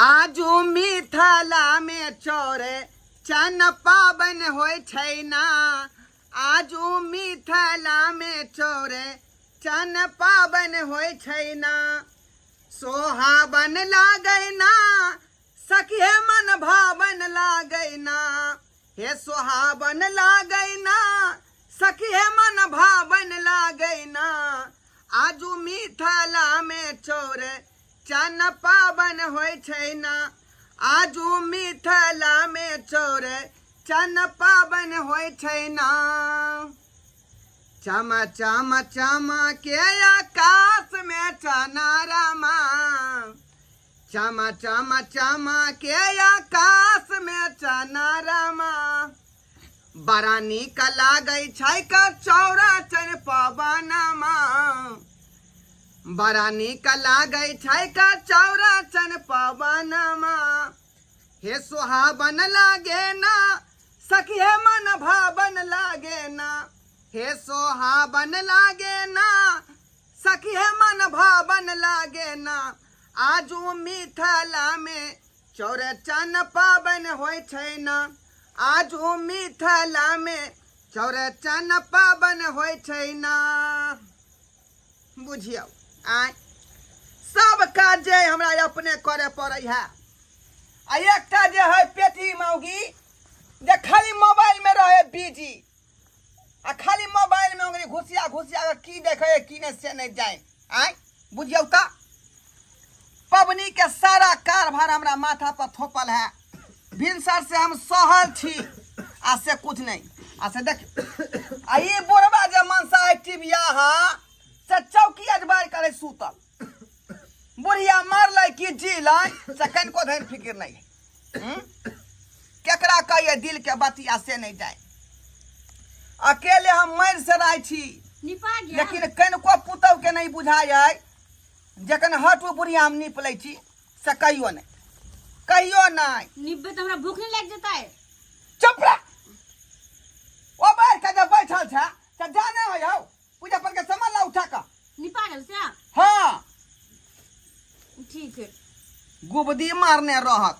आजू मिथिलामे चौरे चन पाबनि होइ छै ना। आजू मिथिलामे चौरे चन पाबनि होइ छै ना। सोहाबन लागै ना सखिए मन भावन लागै ना। हे सोहाबन लागै ना सखिए मन भावन लागै ना। आजू मिथिलामे चौरे चन पाबन होइ छै ना। आजू मिथिलामे चौरे चन पाबन होइ छै ना। चम चम चम के आकाश में चना रामा। चम चम चम के आकाश में चना रामा। बड़ा नीक लागै छै क चौरा चन पवनमा। बड़ा नीक लागै छै क चौरा चन पवनमा। हे सोहाबन लागे ना सखिए मन भावन लागे ना। हे सोहाबन लागे ना सखिए मन भावन लागे ना। आजू मिथिला में चौरचन पाबनि होइ छै ना। आजू मिथिला में चौरचन पाबनि होइ छै ना। बुझियौ आय सब काज जे हमरा अपने करे पड़ै है। आ एकटा जे है पेटी मौगी जे खाली मोबाइल में रहे बिजी आ खाली मोबाइल में ओंगरी घुसिया घुसिया के की देखे की नहीं से नहीं जाए। आय बुझियौ त पबनी के सारा कारभार हमरा माथा पर थोपल है। भिनसर से हम सहल छी आ से कुछ नहीं। आ से देख आ ई बुढ़वा जे मनसा है टिबिया हा से चौकी अजबार करे सूतल बुढ़िया मरलै कि जीलै से कनिको धरि फिक्र नहीं है। केकरा कहिए दिल के बतिया से नहीं जाए। अकेले हम मरि से रहै छी निपा गया। लेकिन कनिको पुतहु के नहीं बुझाइ है जखन हटू बुढ़िया हम नीप लै छी से कहियो नहीं कहियो नहीं। निपबे तो हमरा भूख नहीं लागि जेतै। चुप रह। ओ बैठ के जब बैठल छै तऽ जाने होइ हौ पूजा पर के सामान ला उठा कऽ। निपा गेल से? हाँ। ठीक है। गुबदी मारने रहत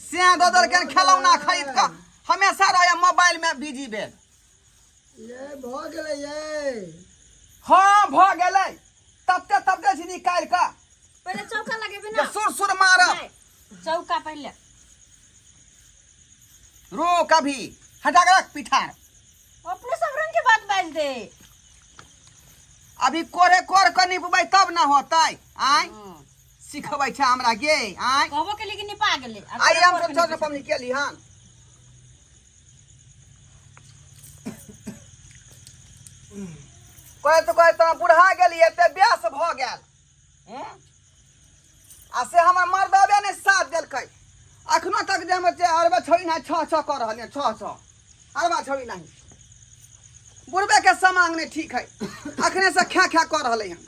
से दऽ देलकै खेलौना खरीद कऽ हमेशा रहै मोबाइल में बिजी भेल। ये भऽ गेलै ये। हाँ भऽ गेलै तबते तबते छी निकालि कऽ। पहिले चौका लगेबै ना। जे सुर सुर मारब। नहीं, चौका पहिले। रो कभी हटा के रख पिठार। अपने सब रंग के बात बाज दे। अभी कोरे कोर के निपबै तब ना होतै। आय हाँ। सिखबै छै हमरा गे। आय कहबो के लेकिन निपा गेलै। आब आइ हम कोरे सब कोर के छोड़ निपै। पबनी केली हन। कहैत कहैत अहाँ बुढ़ा गेलियै एते ब्यास भऽ गेल। आ से हमर मर्दबे नहि साथ देलकै। अखनो तक जे हमर अरबा छौड़ी नहि छह छह कऽ रहल यऽ, छह छह अरबा छौड़ी नहि बुढ़बे के समांग नहि ठीक है। अखने से खे खे कऽ रहलै हन।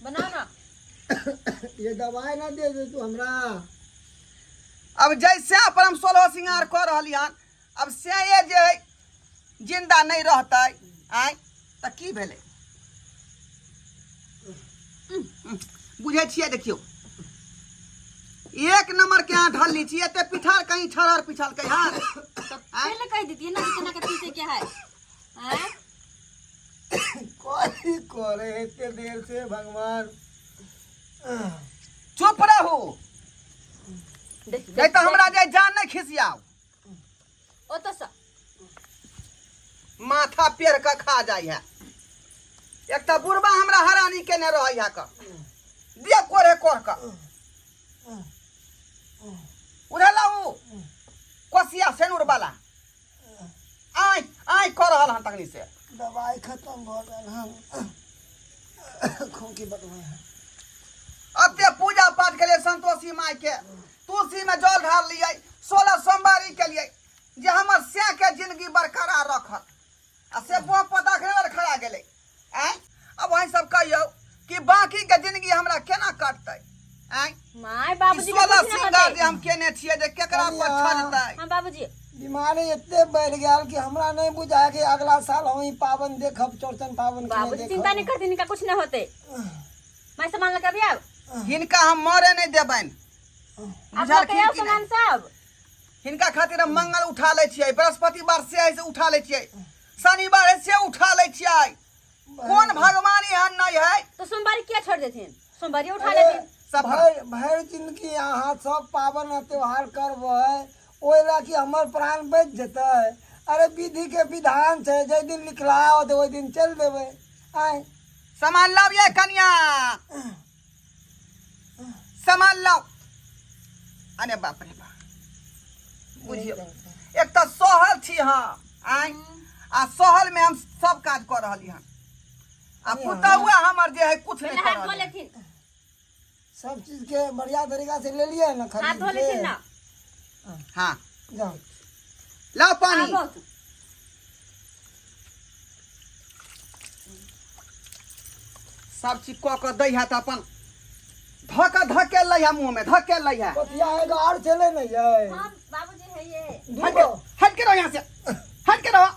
बनाओ ना। ये दवाई ना दे दे तू हमरा। अब जैसे पर हम सोलह श्रृंगार कऽ रहली हन अब से ये जे है जिंदा नहीं रहतै आय तऽ की भेलै बुझै छियै। देखियौ एक नंबर के अहाँ ढल्ली छी एते पिठार कहीं छरहर पिछलकै हन। पहले कह देतियै ना कि केना के पीसे के है। आँय? कोई करे एते देर से भगवान। चुप रहू देख, नहीं तो हमरा जे जान नहीं खिसियाओ। ओतऽ से माथा पेड़ के खा जाइ है। एक तऽ बुढ़बा हमरा हरानी केने रहै है क दिया कोरे कोर क उधर लाऊ कोसिया सेनुर वाला आय आय कर रहल हन तखनी से। दवाई खत्म भऽ गेल हन। खोंखी बदमाश है। अते पूजा पाठ के लिए संतोषी माय के तुलसी में जल ढार लिए 16 सोमवारी के लिए जे हमर से के जिंदगी बरकरार रखत आ से बो पता खड़ा खड़ा गेलै। आँय अब वही सब कहियौ कि बाकी के जिंदगी हमरा केना कटतै। आँय my बाबूजी के 16 कुछ ना श्रृंगार होतै। जे हम केने छियै जे केकरा पर छजतै। हाँ बाबूजी। बीमारी एते बढ़ गेल कि हमरा नहीं बुझाय कि अगला साल हम ई पावन देखब चौरचन पावन के नहीं बाबूजी देखब। चिंता नहीं करथिन हिनका कुछ नहीं होतै। My सामान लगा भी आब। हिनका हम मरे नहीं देबनि। आब लऽ के बुझलखिन आउ कि नहि? सामान सब। हिनका खातिर हम मंगल उठा लै छियै, बृहस्पतिवार से है से उठा लै छियै, शनिवार है से उठा लै छियै। कोन भगवान एहन नहीं है? तो सोमवारी किया छोड़ देथिन? सोमवारी उठा अरे, लेथिन। सब भरि भरि जिंदगी अहाँ सब पाबनि आ त्योहार करबै ओहि लए कि हमर प्राण बचि जेतै? अरे विधि के विधान छै, जाहि दिन लिखला होतै ओहि दिन चलि देबै। आँय, सामान लाओ ये कनिया, सामान लाओ। अरे बाप रे बाप, बुझियौ एक तऽ सहल छी हम आँय, आ सहल में हम सब काज कऽ रहली हन, आ पुतहुआ हमर जे है कुछ नहीं पहले कर हाथ धो रहल हन। लेथिन। सब चीज के बढ़िया तरीका से ले लिए ना? हाथ खरीद धो के लेथिन ना। हाँ, जाओ। लाओ पानी। आबो। सब चीज कऽ कऽ दै है तऽ अपन धऽ कऽ धकेल लै है, मुँह में धकेल लै है। पतिया एगो आर चले नहीं है? हाँ बाबूजी, है ये। हट के, दूगो। हट के रहो यहाँ से, हट के रहो।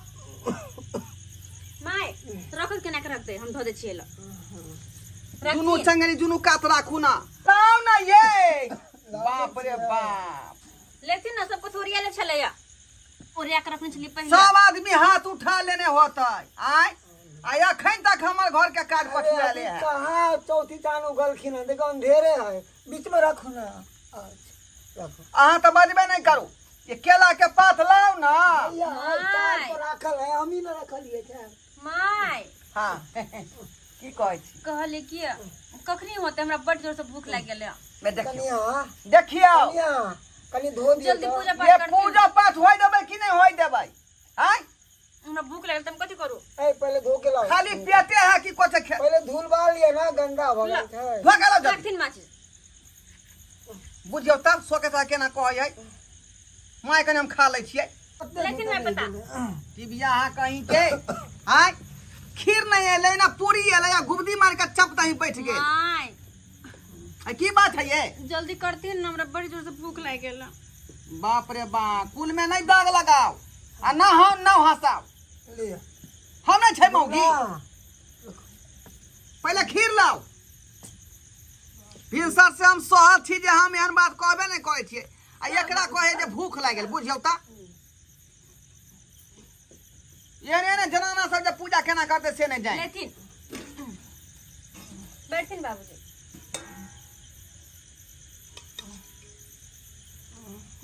माय रखल केना के रख दे, हम धो दे छियै ल। दुनू चंगरी दुनू कात राखू ना, लाओ ना ये। बाप रे बाप। लेथिन ना, सब कुछ ओरिया ले छलैया, ओरिया के रखने छलियै पहिले। सब आदमी हाथ उठा लेने होते आय, आ अखन तक हमर घर के काज अरे पछुआले अभी है। कहाँ चौथी चांद उगलखिन हन? देखो अंधेरे है, बीच में रखो ना। अच्छा रखो। अहाँ तऽ बजबे नहि करू, ये केला के पात लाओ ना। भैया है, तार पर राखल है, हम ही न रखलिए छै। माय। हाँ, की कहै छी? कहली कि कखनी होते, हमरा बड जोर से भूख लागि गेलै। मैं देखियौ। कनिया। देखियौ। कनिया, कनि धो दियौ। जल्दी तऽ। पूजा ये पाठ करथिन। पूजा पाठ होय देबै कि नहि होय देबै आय? हमरा भूख लागल तऽ हम कथी करू? ए पहिले धो के लाओ। खाली पेटे है कि कुछ पहिले धुल बाल लिअ ना, गंदा भऽ गेल छै। धो के लाओ जल्दी। रखथिन माचिस। बुझियौ तब सोके सा केना कहै है माय, कनि हम खा लै छियै। लेकिन मैं पता टिबिया अहाँ कहीं के आय, खीर नहीं एलै ना पूरी एलै, आ गुबदी मार के चप दही बैठ गेल। माय। आ की बात है ये? जल्दी करथिन ना, हमरा बड़ी जोर से भूख लागि गेल। बाप रे बाप, कुल में नहीं दाग लगाओ आ ना हम ना हंसाओ। लिअ। हम नहीं छै मौगी। ना। पहले खीर लाओ। भिनसर से हम सहल छी जे हम एहन बात कहबे नहीं करै छियै, आ एकरा कहे जे भूख लागि गेल। बुझियौ तऽ एहन एहन जनाना सब जे पूजा केना करतै से नहीं जानि। लेथिन, बैठथिन बाबूजी।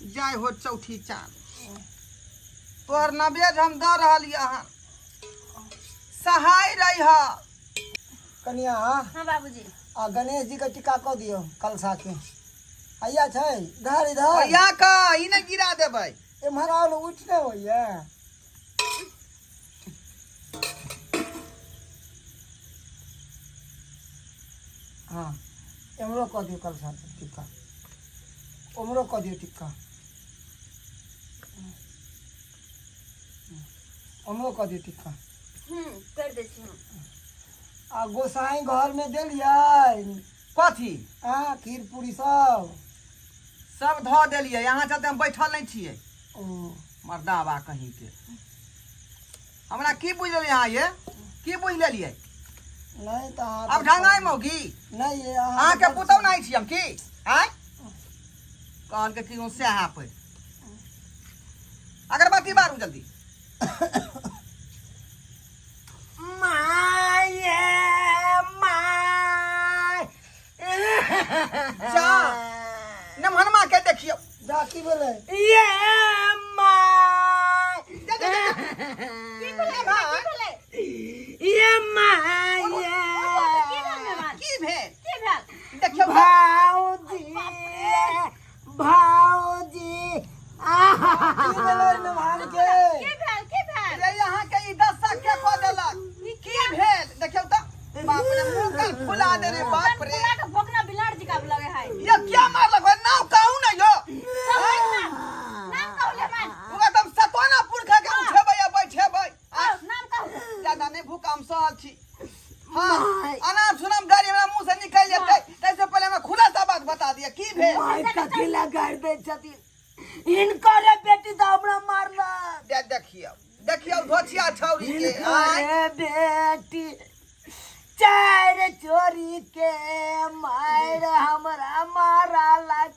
जय हो चौथी चाँद, तोहर नवेद हम दऽ रहल यऽ, सहाय रही। कनिया। हाँ बाबूजी। आ गणेश जी के टीका कऽ दियौ कलशा के। हैया छै, इधर इधर। भैया का ई नहि गिरा देबै। एम्हर आउ ने, उठि नहि होइए। हाँ, एम्हरो कऽ दियौ कलशा के टिक्का, ओम्हरो कऽ दियौ टिक्का, ओम्हरो कऽ दियौ टिक्का। कर दै छी हम। आ गोसाई घरमे देलियै? कथी? आ खीर पूरी सब। सब धऽ देलियै, यहाँ चलते हम बैठल नहि छियै। ओ मर्दाबा कहीं के, हमरा की बुझि लेलियै अहाँ? ये की बुझि लेलियै? नहि तऽ अहाँ अब ढंगाइ मौगी। नहि ये, अहाँके पुतहु नहि छी हम की आँय? कहलकै कि सएह पर अगरबत्ती बारू जल्दी। माय माय। जा नमहनमा के देखियौ। जा, की भेलै? ये my. जा, जा, जा, जा। की भेलै? की भेलै? ये my. की भेल मेहमान? की भेल? की भेल? देखियौ। भाउजी, भाउजी, की भेलै नमहान के? की भेल? की भेल? रे, अहाँ के ई दशा के कऽ देलक? की भेल देखियौ तऽ। बाप रे, मुँह कान फुला देने, बाप रे। फुला के भोकना बिलाड़ जी का लगे है। ये क्या मारलक हो? नाम कहू ने यो। नाम कहू मेहमान। ओकरा तऽ हम सतोना पुरखा के उठेबै आ बैठेबै। आ नाम कहू। ज्यादा नहि भूख, हम सहल छी। हाँ, अनाप सुनाप गाड़ी हमरा मुंह से निकल जेतै, ताहिसँ पहिले हमरा खुलासा बात बता दिअ, की भेल? माय, कथी लए गारि दै छथिन? हिनकर बेटी तऽ हमरा मारलक। देखियौ, देखियौ धोछिया छौरी के आँय। हिनकर बेटी चारि चोरी के मारि हमरा मारलक।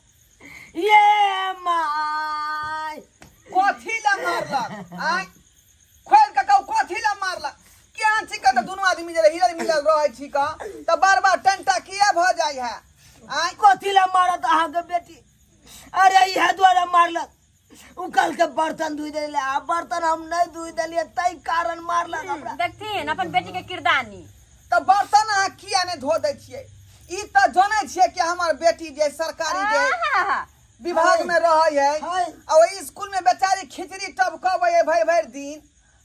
आय खोल के कहू कथी ला मारलक केहन छी तऽ दुनू आदमी जे हिलल मिलल रहै छी का तऽ बार बार टंटा किया भऽ जाइ है आय कथी ला मारत अहाँके बेटी अरे इएह दुआरे मारलक ओ कल के बर्तन धोइ देले आ बर्तन हम नहीं धोइ देलियै ताहि कारण मारलक हमरा देखथिन अपन बेटी के किरदानी तऽ बर्तन अहाँ किया नहि धो दै छियै ई तऽ जनै छियै कि हमर बेटी जे सरकारी जे आहा विभाग में रहै है हाय। आ ओहि स्कूल में बेचारी खिचड़ी टबकबै है भरि भरि दिन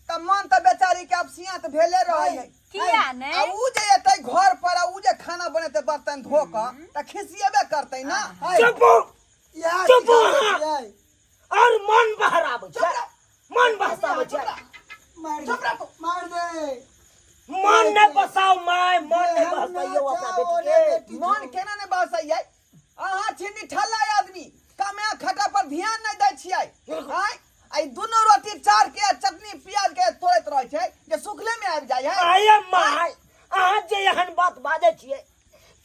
तऽ मन तऽ बेचारी के अपसियात भेले रहै है किया ने आ ऊ जे एतै घर पर आ ऊ जे खाना बनेतै बर्तन धो कऽ तऽ खिसियेबे करतै ना हाय, चुप इएह चुप सिखाबै अहाँ। छियै। और मन बहराबै छै मन बहसाबै छै मार चुप दे रह तू। मार दे मन नहि बसाउ माय मन नहि हम बसैयौ अपना ना बेटी चाहो के रे बेटी। मन केना नहि बसैयै अहाँ छी निठल्ला आदमी कमे खटा पर ध्यान नहि दै छियै आँय आ ई दुनू रोटी चार के आ चटनी प्याज के तोड़ैत रहै छै जे सुखले में आबि जाइ है आये माय अहाँ जे एहन बात बाजै छियै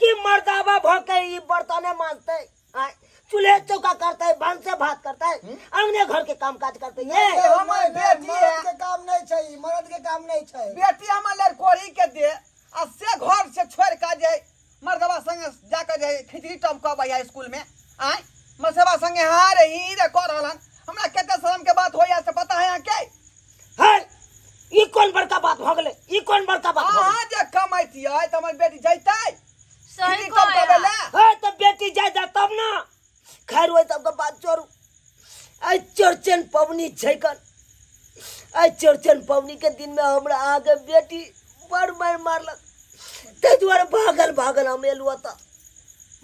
कि मर्दाबा भऽ के ई बर्तने मांजतै आँय चूल्हे चौका करतै भानसे भात करतै अंगने घर के काम काज करतै ये ए, हमर नहि, नहि, बेटी है। मरद के काम नहि छै ई, मरद के काम नहि छै बेटी हमर लड़कोरी के दे आ से घर से छोड़ के जे मर्दबा संगे जाके जे खिचड़ी टपकबै है स्कूल में आँय मर्दबा संगे हाँ रे ही रे कह रहल हन हमरा कते शर्म के बात होइया से पता है अहाँके है ई कोन बड़का बात भऽ गेलै ई कोन बड़का बात भऽ गेलै अहाँ जे कमैतियै तऽ हमर बेटी जैतै सही खिचड़ी टपकबै कहया लए है तऽ बेटी जाय दे तब ना खैर ओहि सबके बात छोड़ू आइ चौरचन पबनी छै कन आइ चौरचन पबनी के दिन में हमरा अहाँके बेटी बड़ मारि मारलक ताहि दुआरे भागल भागल हम एलहुँ एतऽ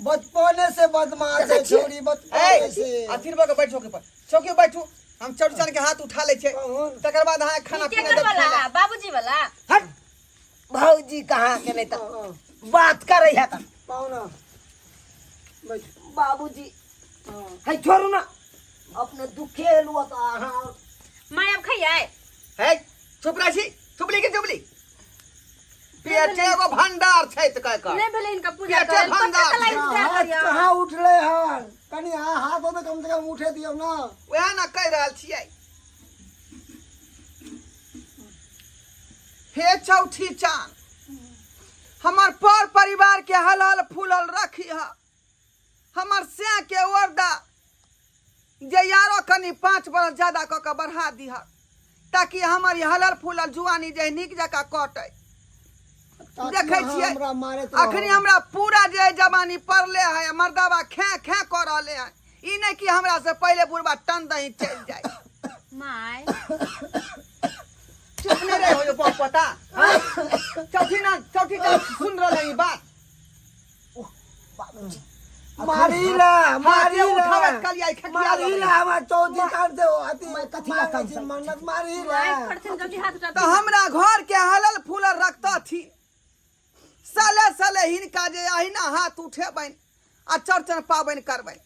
बचपने से बदमाश है देखै छियै? छौड़ी बचपने ए से अथिर भऽ के बैठ चौकी पर चौकी पर बैठू हम चौरचन के हाथ उठा लै छियै कहून। तकर बाद अहाँ खाना पीना केकर देब वाला खाय लए। बाबूजी वाला हट भौजी कहाँ के नहीं तऽ बात करै है तऽ पाहुना बैठ बाबूजी हाँ। है छोड़ू ना अपने दुखे एलहुँ तऽ अहाँ माय अब खैयै हे चुप रहै छी चुपली के चुपली पेटे एगो भंडार छै तऽ कह कह नहीं भेलै इनका पूजा पेटे करल भंडार कते लाइन हाथ पूजा करियौ कहाँ उठले हन कनि अहाँ हाथ तऽ कम से कम उठे दियौ ना वएह ने कहि रहल छियै हे चौठी चान हमर पर परिवार के हलहल फूलल रखी हमर सैं के ओरदा जे यारो कनि 5 बरस ज्यादा कऽ के बढ़ा दिह ताकि हमर ई हलल फूलल जुआनी जे नीक जकाँ कटै ताकि देखै अहाँ छियै हमरा मारैत अखनी रहब। हमरा पूरा जे जवानी पड़ले है मर्दाबा खें खें कऽ रहले है ई नहि कि हमरा से पहिले बुढ़बा टन दही चलि जाय माय चुप नहि रहे हो बाप पता चौथी ना चौथी का सुन रहल है ई बात मारी ला मारी हाथे ला उठाबैत कहलियै खटिया मारी लगलै। ला हमरा चौथी कान से अथी मैं कथी ला मांगै छी कान से? मन्नत मारी ला माय करथिन कभी हाथ उठा तऽ हमरा घर के हलल फूलल रखतथिन साले साले हिनका जे अहिना हाथ उठेबनि आ चौरचन पाबनि करबनि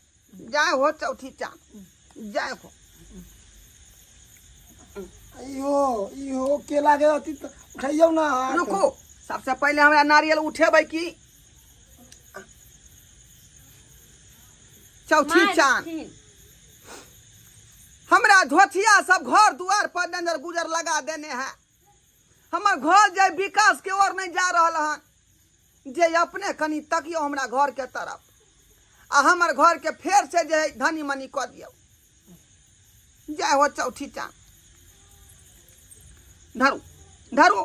जाय हो चौथी चाँद जाय हो इहो इहो केला के अथी त उठैयौ ना हाथ। रुकू सबसे पहिले हमरा नारियल उठेबै की चौथी माय चाँद रखथिन। हमरा धोथिया सब घर दुआर पर नजर गुजर लगा देने है हमर घर जे विकास के ओर नहीं जा रहल हन जे अपने कनि तकियो हमरा घर के तरफ आ हमर घर के फेर से जे है धनी मनी कऽ दियौ जय हो चौथी चाँद धरू धरू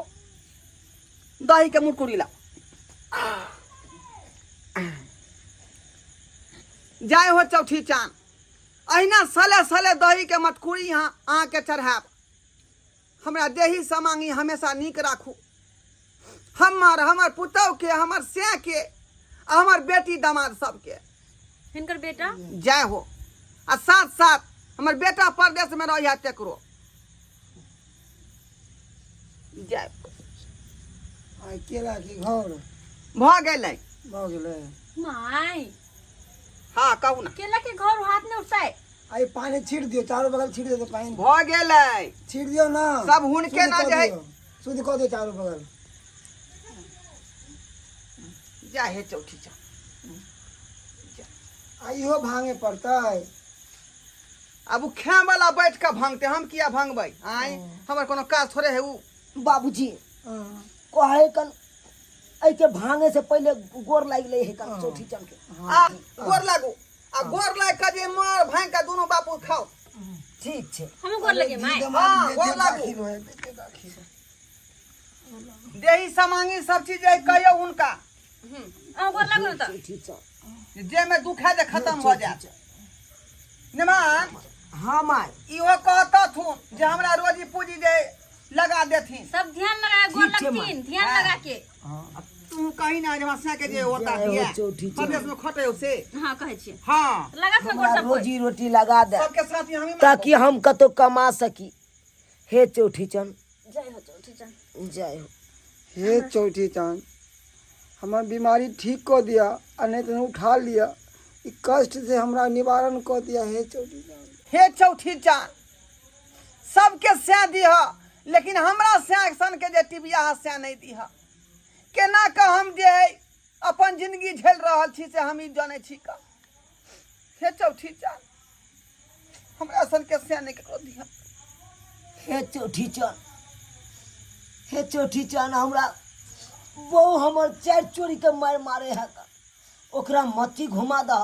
दही के मुरकुरी लाओ जय हो चौथी चाँद अहिना सले सले दही के मटकुरी यहाँ अहाँके चढ़ायब हमरा देही समांगी हमेशा नीक राखू हमर हमर पुतहु के हमर सैं के आ हमर बेटी दामाद सबके हिनकर बेटा जय हो आ साथ साथ हमर बेटा परदेश में रही तेकरो जय आ केला की घर भऽ गेलै भऽ गेलै माय हाँ कहू ना केला के घर हाथ में उठता आ ई पानी छीट दियौ चारू बगल छीट दियौ पानि भऽ गेलै छीट दियौ ना सब हुनके शुद्ध ना कऽ जे है। दियौ। शुद्ध कऽ दियौ चारू बगल जा हे चौथी चा आ इहो भांगे पड़तै आब ओ खाय वाला बैठ कऽ भंगते हम किया भंगबै आँय हमर कोनो काज थोड़े है उ बाबूजी कहे कन एहिके भांगे से पहले गोर लागि ले है कन चौथी चल के आ गोर लागू आ गोर लागि कऽ जे मर भांग कऽ दुनू बापू खाओ ठीक छै हमहूँ गोर लगे माय हाँ, गोर लागू। देही समांगी सब चीज है कहियो हुनका अहाँ गोर लागू ने तऽ ठीक छै जे में दुख है जे खत्म हो जाए निमान हाँ माय इहो कहतथुन जे हमरा रोजी पूजी जे लगा देथिन सब ध्यान लगा गोर ठीक छै, माय। लगथिन ध्यान हाँ। लगा के तू कहीं ना जे हमरा के जे होता जय हो दिया चौठी चौठी। परदेश में खटे हो से हाँ कहै छियै हाँ लगा के गोर हमरा सब कोइ रोजी रोटी लगा दे सबके साथ ही हम ही ताकि हम कतौ कमा सकी हे चौठी चन जय हो चौठी चन जय हो हे चौठी चाँद हमर बीमारी ठीक कऽ दिअ आ नहि तऽ उठा लिअ ई कष्ट से हमरा निवारण कऽ दिअ हे चौठी चाँद हे चौठी चाँद सबके सैं दिह लेकिन हमरा सैं सन के जे टिबिया है सैं नहीं दिह केना कऽ हम जे है अपन जिंदगी झेल रहल छी से हम ई जानै छी का हे चौठी चाँद हमरा सन के सैं नहीं ककरो दिह हे चौठी चन हे चौठी चन हमरा बहु हमर चारि चोरी के मारि मारे है ओकरा मत्ती घुमा दह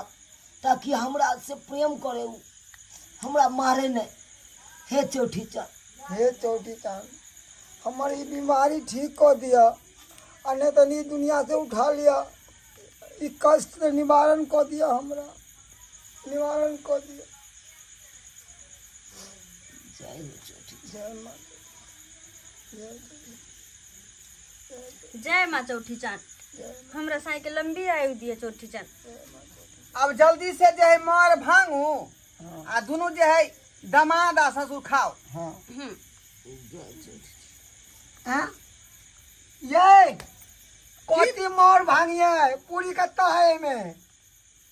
ताकि हमरा से प्रेम करे उ हमरा मारे नहि हे चौठी चन हे चौठी चाँद हमर ई बीमारी ठीक कऽ दिअ आ नहि तऽ ई दुनिआसँ उठा लिअ ई कष्ट निवारण कऽ दिअ हमरा निवारण कऽ दिअ जय हो चौठी जय माँ जय जय माँ चौठी चाँद हमरा साई के लंबी आयु दिए चौठी चाँद अब जल्दी से जे है मार भांगू आ दुनू जे है दमाद आ ससुर खाओ हाँ हम्म जय चौठी हाँ? ये कथी मोर भांगिए पूरी कत्ता है एमे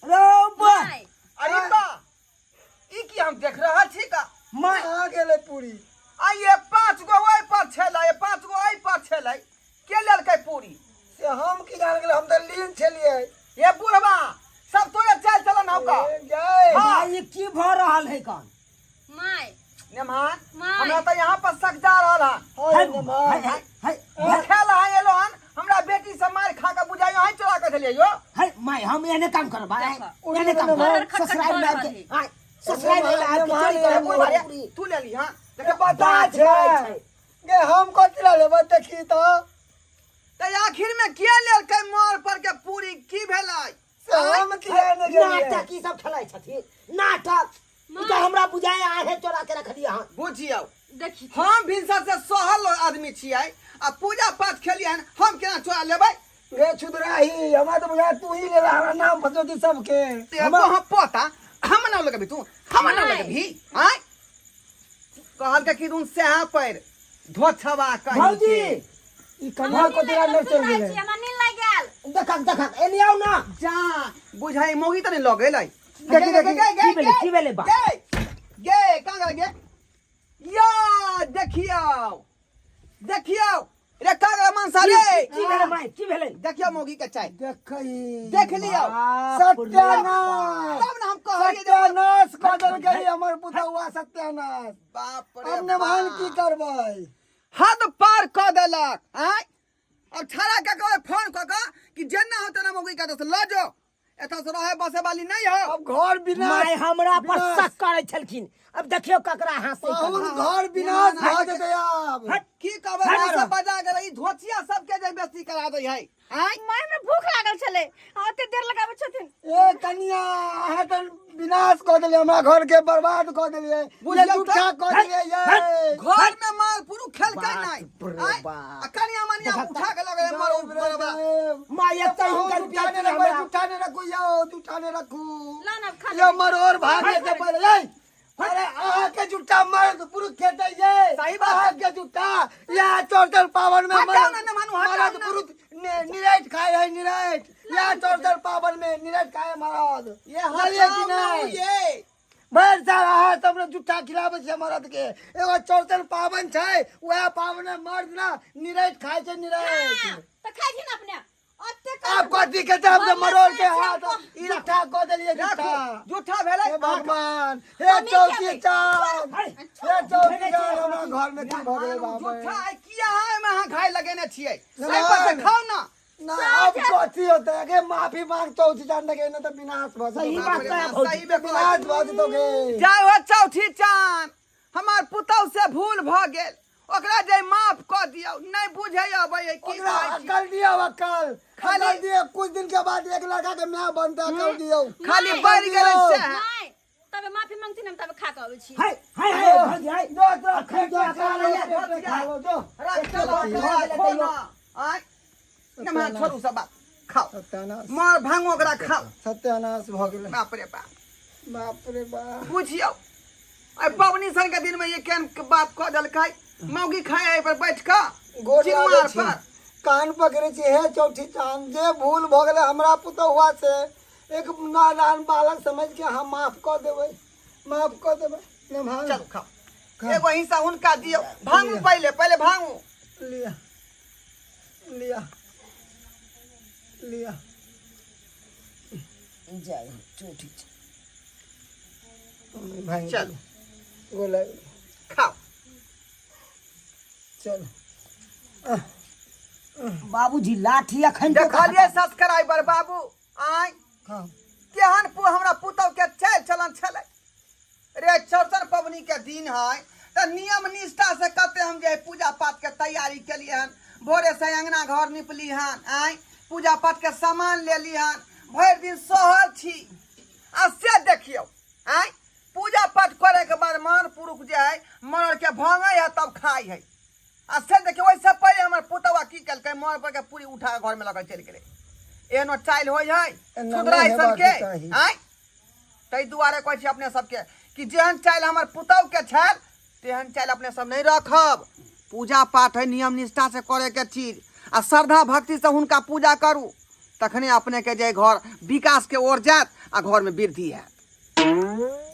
रो बा माय अरे बा ई की हम देख रहल छी का माय कहाँ गेलै पूरी आ ये पाँच गो ओहि पर छलै ये पाँच गो एहि पर छलै के लेलकै पूरी से हम की जान गेलै हम तऽ लीन छलियै ये बुढ़वा सब तोरे चाल चलन हौ का ए, जय हाँ। माय ई की भऽ रहल है कन माय नेमान माय। हमरा तऽ यहाँ पर शक जा रहल हन हाँ, है नेमान। है है है खेल है एलो हन हमरा बेटी से मार खा के बुझाइयो है चोरा के देलियै यो है my हम एहने काम करब आय देखो। एहने काम उठो करब खट खट ससुराल में भऽ आबि रहल के आय ससुराल में आबि के चोरी ए, करब बुढ़वा रे, पूरी तू ले ली हां ए, बता बात छै करै छै। गे हम कथी लए लेबै देखी तऽ तऽ आखिर में किया लेलकै मार पर के पूरी की भेलै से हम किया ने गेलियै नाटक ई सब खेलाइ छथिन नाटक ई तऽ हमरा बुझाय आहे चोरा के रखलियै हन बुझियौ देखी हम भिनसर से सहल आदमी छियै आ पूजा पाठ खेलियै हन हम केना चोरा लेबै गे छुदराही हमरा तऽ बुझाय तू ही लेला हमरा नाम फसौती सबके ते हम पोता हम ना लगबी तू हम ना लगबी आय कहल के कि दुन सेहा पर धोछवा कहीं भौजी के। ई कन्हा कोतरा न चल गेलै हमरा नींद लागि गेल देखक देखक एनी आउ ना जा बुझाई मौगी त नहीं लग गेलै देखी, देखी। की भेलै, की भेलै बा? गे गे कहाँ गेल गे या देखियौ देखियौ रे कहाँ गेल मनसा रे की भेलै माय की भेलै देखियौ मौगी के चाय देखी देख लियौ बाप रे सत्यानाश तब ना हम कहलियै जे सत्यानाश कऽ देलकै हमर पुतहुआ सत्यानाश बाप रे अब नेमान की बाप। करबै हद पार कऽ देलक आँय अब छाड़ा के कहबै फोन कऽ कऽ कि जेना हो तेना मौगी के एतऽ से लऽ जो एतऽ से रहे बसे वाली नहीं हो अब घर विनाश माय हमरा पर विनाश। शक करै छलखिन अब देखियौ ककरा हंसै पाहुन घर विनाश भऽ जेतै आब हट की कहबै हट। सब बजा गेलै ई धोतिया सबके जे बेसी करा दै है आँय माय हमरा भूख लागल छलै आ ओते देर लगाबै छथिन ए कनिया अहाँ तऽ विनाश कऽ देलियै हमरा घर के बर्बाद कऽ देलियै बुझलियौ ये झूठा तऽ? कऽ देलियै ये घर में माल पुरु खेलकै बाप नहीं रे आँय? बाप। आ कनिया मनिया उठा के लगै मरो बरबा माय एतै हुनकर झूठा बेटी ने रखू हमरा झूठा ने रखू यौ झूठा ने रखू ला ना खा यो मरोड़ भागे से पहिले ए अरे अहाँ के झूठा मर्द पुरुष खेतै ये सही बात। अहाँ के झूठा या चौरचल पावन में हटाउ मर्द ना, ना मानू, हटाउ मर्द ना। पुरुष निराइट खाए है निराइट या चौरचल पावन में निराइट खाए मर्द ये बुझलियै कि हटाउ ना नहि ये भरि साल अहाँ सब ने जुट्टा खिलाबै छियै मरद के एगो चौरचन पाबनि छै वएह पाबनि मे मर्द ना निरैठ खाइ छै निरैठ तऽ खाइ छी ने अपने अते आब कथी के दाम से मरोड़ के हाथ जूठा कऽ देलियै राखू जूठा जूठा भेलै हे भगवान हे चौथी चाँद हे चौथी चाँद हमरा घर में की भऽ गेलै बाप रे। जूठा आइ किया एहिमे अहाँ घाय लगेने छियै नहि। एहि पर से खाउ ना ना अब कथी होतै गे माफी मांग चौथी चाँद के ना तऽ विनाश भऽ सही जेतौ बात है भौजी। सही में कहै विनाश भऽ जेतौ गे जाय हो चौथी चाँद हमर पुतहु से भूल भऽ गेल ओकरा जे माफ कऽ दियौ नहि बुझै अबै है की ओकरा कहै छी। अकल दियौ अकल खाली- अकल दियौ कुछ दिन के बाद एक लड़का के माय बनतै अकल दियौ खाली बढ़ि गेलै दियौ। से माय तबे माफी मांगती न हम तबे खा के अबै छी हाय हाय हाय भौजी हाय जो तो अखन जो अकल आलैया, पेट खा लो जो राख चलो भऽ गेलै खो तैयो। ना आँय नमः छोड़ू सब बात खाओ सत्यानाश मार भांगो ओकरा खाओ सत्यानाश भऽ गेलै बाप रे बाप बाप रे बाप बुझियौ आइ पबनी सन के दिन में ये केहन के बात कऽ देलकै मौगी खाय एहि पर बैठ कऽ गोर लागै चिनमार छी पर कान पकड़ै छी हे चौठी चाँद जे भूल भऽ गेलै हमरा पुतहुआ से एक नादान बालक समझ के अहाँ माफ कऽ देबै माफ कऽ देबै नमः चलू खाओ एगो हिस्सा हुनका दियौ भांगू पहिले पहिले भांगू लिअ लिअ लिअ जय हो चौठी चाँद। भांग चलू गोर लागि खाओ चलू बाबूजी लाठी अखन तो देखलियै सब्सक्राइबर बाबू आँय खाओ केहन पु हमरा पुतहु के चालि चलन छलै रे चौरचन पबनी के दिन है तऽ नियम निष्ठा से कते हम जे पूजा पाठ के तैयारी केलियै हन भोरे से अंगना घर निपली हन आँय पूजा पाठ के सामान लेली हन भरि दिन सहल छी आ से देखियौ आँय पूजा पाठ करे के बाद मान पुरुष जे है मरड़ के भंगै है तब खाइ है आ से देखियौ ओहिसँ पहिले हमर पुतौआ की केलकै मर पर के पूरी उठा के घरमे लऽ कऽ चलि गेलै एहनो चालि होइ है एना छुदरा नहि ऐसन हेबाक के चाही। आँय ताहि दुआरे कहै छी अपने सबके कि जेहन चालि हमर पुतौहके छल तेहन चालि अपने सब नहि रखब पूजा पाठ है नियम निष्ठा से करे के चीज आ श्रद्धा भक्ति से हुनका पूजा करू तखने अपने के जे घर विकास के ओर जायत आ घर में वृद्धि हैत।